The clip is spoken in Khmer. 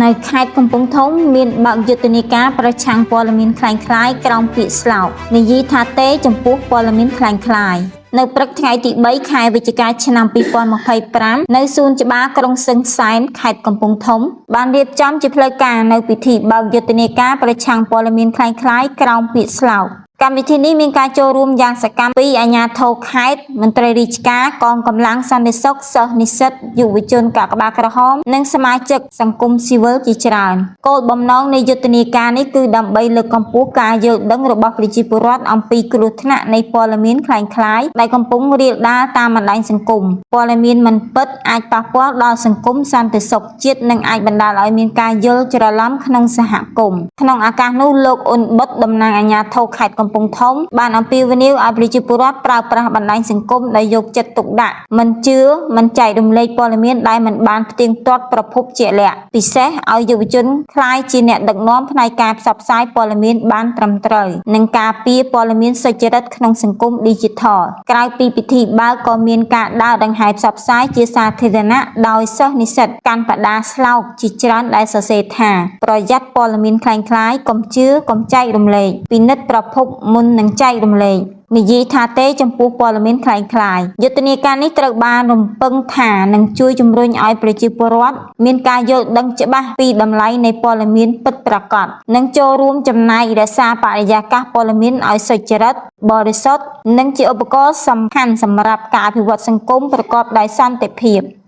នៅខេត្តកំពង់ធំមានបើកយុទ្ធនាការប្រឆាំងព័ត៌មានក្លែងក្លាយក្រោមពាក្យស្លោកនិយាយថាទេចំពោះព័ត៌មានក្លែងក្លាយនៅព្រឹកថ្ងៃទី3ខែវិច្ឆិកាឆ្នាំ2025នៅសួនច្បារក្រុងសឹងសែនខេត្តកំពង់ធំបានរៀបចំជាផ្លូវការនៅពិធីបើកយុទ្ធនាការប្រឆាំងព័ត៌មានក្លែងក្លាយក្រោមពាក្យស្លោកកម្មវិធីនេះមានការចូលរួមយ៉ាងសកម្មពីអាជ្ញាធរខេត្តមន្ត្រីរាជការកងកម្លាំងសន្តិសុខសិស្សនិស្សិតយុវជនកាកបាទក្រហមនិងសមាជិកសង្គមស៊ីវិលជាច្រើនគោលបំណងនៃយុទ្ធនាការនេះគឺដើម្បីលើកកម្ពស់ការយល់ដឹងរបស់ប្រជាពលរដ្ឋអំពីគ្រោះថ្នាក់នៃព័ត៌មានក្លែងក្លាយដែលកំពុងរាលដាលតាមបណ្ដាញសង្គមព័ត៌មានមិនពិតអាចប៉ះពាល់ដល់សង្គមសន្តិសុខជាតិនិងអាចបណ្ដាលឲ្យមានការយល់ច្រឡំក្នុងសហគមន៍ក្នុងឱកាសនោះលោកអ៊ុនបុតតំណាងអាជ្ញាធរខេត្តកំពង់ធំបានអំពាវនាវឲ្យប្រជាពលរដ្ឋប្រើប្រាស់បណ្ដាញសង្គមដោយយកចិត្តទុកដាក់មិនជឿមិនចែករំលែកព័ត៌មានដែលមិនបានផ្ទៀងផ្ទាត់ប្រភពជាក់លាក់ពិសេសឲ្យយុវជនក្លាយជាអ្នកដឹកនាំផ្នែកការផ្សព្វផ្សាយព័ត៌មានបានត្រឹមត្រូវនិងការពារព័ត៌មានសុចរិតក្នុងសង្គមឌីជីថលក្រៅពីពិធីបើកក៏មានការដើរដង្ហែផ្សព្វផ្សាយជាសាធារណៈដោយសិស្សនិស្សិតកាន់បដាស្លោកជាច្រើនដែលសរសេរថាប្រយ័ត្នព័ត៌មានក្លែងក្លាយកុំជឿកុំចែករំលែកពិនិត្យប្រភពមុននឹងចែករំលែកនិយាយថាទេចំពោះព័ត៌មានក្លែងក្លាយយុទ្ធនាការនេះត្រូវបានរំពឹងថានឹងជួយជំរុញឲ្យប្រជាពលរដ្ឋមានការយល់ដឹងច្បាស់ពីតម្លៃនៃព័ត៌មានពិតប្រាកដនិងចូលរួមចំណែករក្សាបរិយាកាសព័ត៌មានឲ្យសុចរិតបរិសុទ្ធនិងជាឧបករណ៍សំខាន់សម្រាប់ការអភិវឌ្ឍសង្គមប្រកបដោយសន្តិភាព។